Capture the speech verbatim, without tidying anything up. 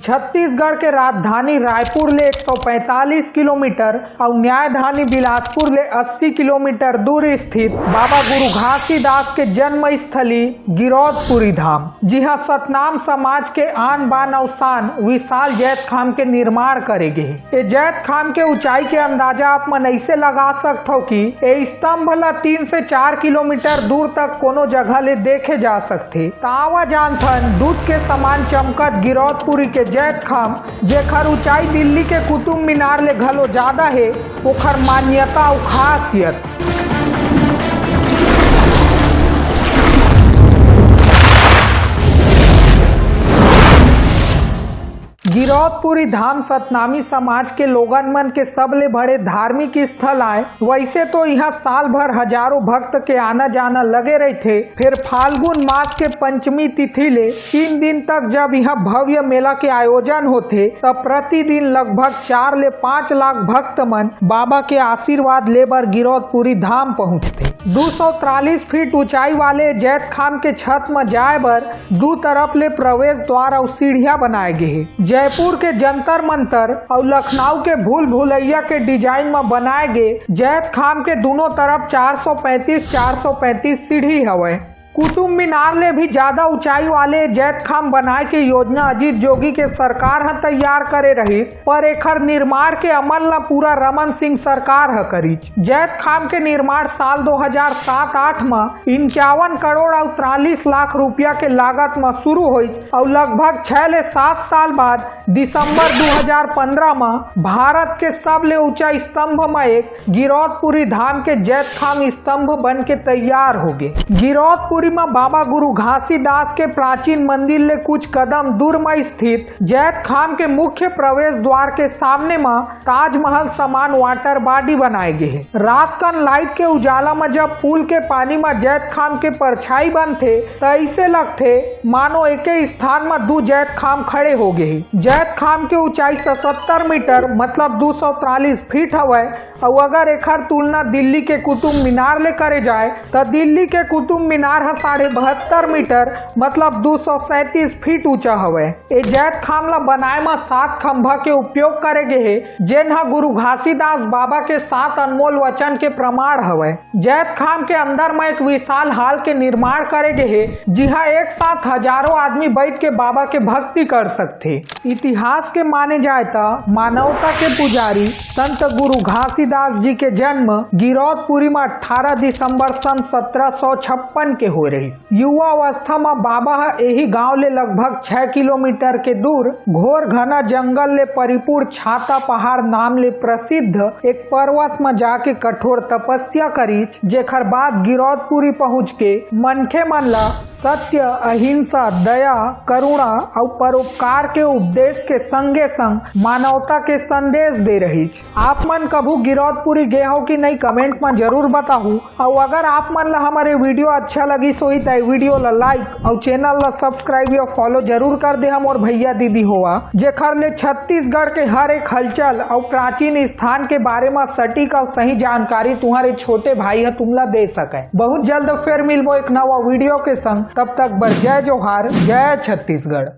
छत्तीसगढ़ के राजधानी रायपुर ले एक सौ पैंतालीस किलोमीटर अउ न्यायधानी बिलासपुर ले अस्सी किलोमीटर दूर स्थित बाबा गुरु घासीदास के जन्म स्थली गिरौदपुरी धाम, जिहां सतनाम समाज के आन बान अउ शान विशाल जैतखाम के निर्माण करे गे हे। ए जैतखाम के ऊंचाई के अंदाजा आप मन अइसे लगा सकथव कि ए स्तंभ ला तीन से चार किलोमीटर दूर तक कोनो जगह ले देखे जा सकथे। त आवा जानथन दूध के समान चमकत गिरौदपुरी के जैतखाम, जेखर ऊंचाई दिल्ली के कुतुब मीनार ले घलो जादा हे, ओखर मान्यता अउ खासियत। गिरौदपुरी धाम सतनामी समाज के लोगन मन के सबले बड़े धार्मिक स्थल आय। वैसे तो इहां साल भर हजारों भक्त के आना जाना लगे रहिथे, फिर फाल्गुन मास के पंचमी तिथि ले तीन दिन तक जब इहां भव्य मेला के आयोजन होथे, तब प्रतिदिन लगभग चार ले पाँच लाख भक्त मन बाबा के आशीर्वाद ले बर गिरौदपुरी धाम पहुंचथे। दो सौ तिरालीस फीट ऊंचाई वाले जैतखाम के छत म जाए बर दू तरफ ले प्रवेश द्वार अउ सीढ़िया बनाए गे हे। जयपुर के जंतर मंतर अउ लखनऊ के भूल भुलैया के डिजाइन म बनाए गे जैतखाम के दोनों तरफ चार सौ पैंतीस, चार सौ पैंतीस सीढ़ी हवय। कुतुब मीनार ले भी ज्यादा ऊंचाई वाले जैतखाम बनाए के योजना अजीत जोगी के सरकार ह तैयार करे रहिस, पर एखर निर्माण के अमल ल पूरा रमन सिंह सरकार ह करिस। जैतखाम के निर्माण साल दो हज़ार सात आठ म इक्यावन करोड़ अउ तिरालीस लाख रुपया के लागत म शुरू होइस अउ लगभग छह ले सात साल बाद दिसंबर दो हज़ार पन्द्रह म भारत के सबले ऊंचा स्तंभ म एक गिरौदपुरी धाम के जैतखाम स्तंभ बन के तैयार हो गे। गिरौदपुरी म बाबा गुरु घासीदास के प्राचीन मंदिर ले कुछ कदम दूर म स्थित जैतखाम के मुख्य प्रवेश द्वार के सामने म ताजमहल समान वाटर बॉडी बनाए गे हे। रात कन लाइट के उजाला म जब पुल के पानी म जैतखाम के परछाई बनथे, त अइसे लगथे मानो एके स्थान म दू जैतखाम खड़े हो गे हे। जैतखाम के ऊंचाई सतहत्तर मीटर, मतलब दो सौ तिरालीस फीट हवय, अउ अगर एखर तुलना दिल्ली के कुतुब मीनार ले करे जाए, त दिल्ली के कुतुब मीनार ह साढ़े बहत्तर मीटर, मतलब दो सौ सैंतीस फीट ऊंचा हवय। ए जैतखाम ल बनाए म सात खंभा के उपयोग करे गे हे, जेन ह गुरु घासीदास बाबा के सात अनमोल वचन के प्रमाण हवय। जैतखाम के अंदर म एक विशाल हॉल के निर्माण करे गे हे, जिहां एक साथ हजारों आदमी बैठ के बाबा के भक्ति कर सकथे। इतिहास के माने जाए त मानवता के पुजारी संत गुरु घासीदास जी के जन्म गिरौदपुरी म अठारह दिसंबर सन सत्रह सौ छप्पन के होए रहिस। युवा अवस्था म बाबा ह एही गांव ले लगभग छह किलोमीटर के दूर घोर घना जंगल ले परिपूर्ण छाता पहाड़ नाम ले प्रसिद्ध एक पर्वत म जाके कठोर तपस्या करिच, जेखर बाद गिरौदपुरी पहुंच के मनखे मन ला सत्य, अहिंसा, दया, करुणा अउ परोपकार के उपदेश के संगे संग मानवता के संदेश दे रहिच। आप मन कभू गिरौदपुरी गे हो कि नहीं, कमेंट म जरूर बताहू। अउ अगर आप मन ला हमर ये वीडियो अच्छा लगिस होही, त ये वीडियो ला लाइक अउ चैनल ला सब्सक्राइब या फॉलो जरूर कर दे, हमर भैया दीदी होवा, जेखर ले छत्तीसगढ़ के हर एक हलचल अउ प्राचीन स्थान के बारे म सटीक अउ सही जानकारी तुम्हारे छोटे भाई ह तुमला दे सके। बहुत जल्द फिर मिलबो एक नवा वीडियो के संग, तब तक बर जय जोहार, जय छत्तीसगढ़।